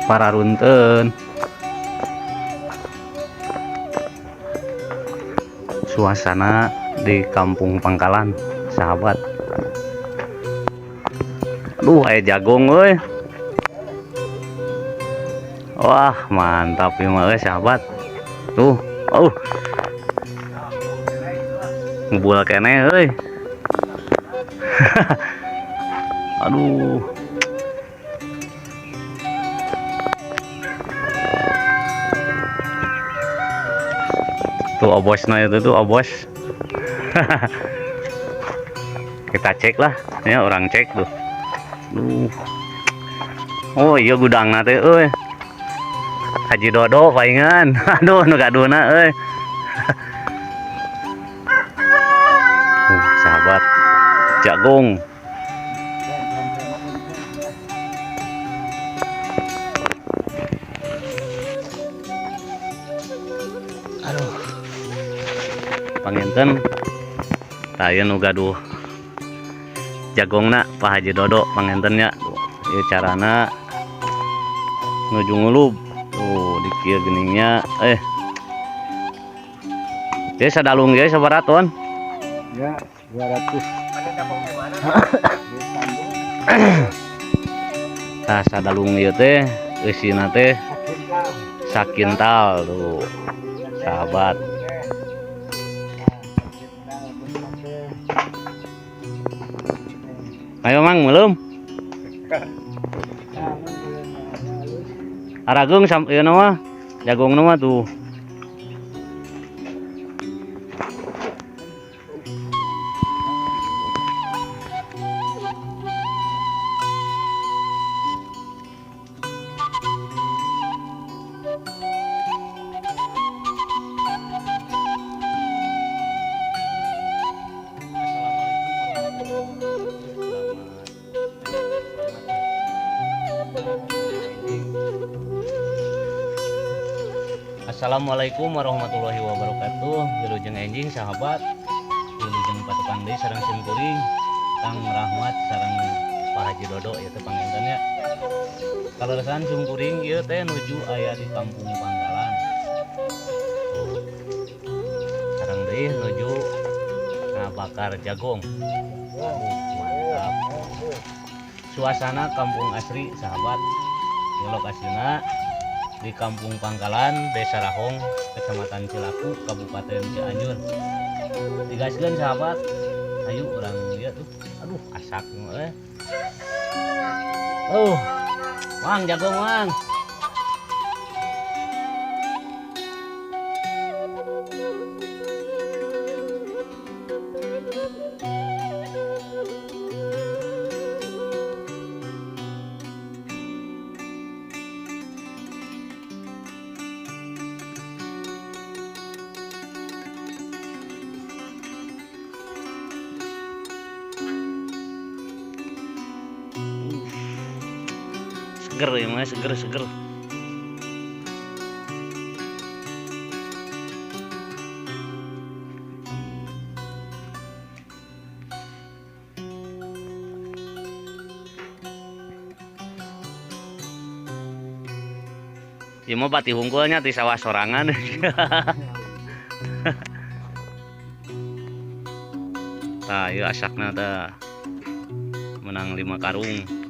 Pararunten. Suasana di Kampung Pangkalan, sahabat. Aduh, aya jagung euy. Wah, mantap ieu mah euy, sahabat. Tuh, oh. Ngebul keneh euy. Aduh. Tuh obosnya itu tuh obos. Kita cek lah, ya orang cek tuh. Duh. Oh iya gudang teh euy. Haji Dodo palingan. Aduh nu gaduhna euy. Sahabat jagung. Aduh. Panginten tah ieu nu gaduh jagongna Pak Haji Dodo panginten nya. Tuh, ieu carana nuju ngulub. Tuh di kieu geningnya Ieu sadalung ge sabaraha ton? Ya, 200. Tah sadalung ieu teh eusina teh sakintal tuh sahabat. Ayo Mang, belum? Arageung sam ieu mah jagung mah tuh. Assalamualaikum warahmatullahi wabarakatuh. Wilujeng enjing sahabat. Wilujeng patepang deui sareng sim kuring Kang Rahmat sareng Pak Haji Dodo ieu teh panginten nya. Kaleresan sim kuring ieu teh nuju aya di Kampung Pangkalan. Sareng deui nuju ngabakar jagung. Aduh, mantap. Suasana Kampung Asri sahabat. Di lokasina di Kampung Pangkalan, Desa Rahong, Kecamatan Cilaku, Kabupaten Cianjur. Digaskeun sahabat. Ayo urang lihat tuh. Aduh, asak euy. Oh. Mang jagung, Mang. Seger ya mas, seger seger. Ya mau pati hungkulnya di sawah sorangan. Nah, iya asakna tah. Menang 5 karung.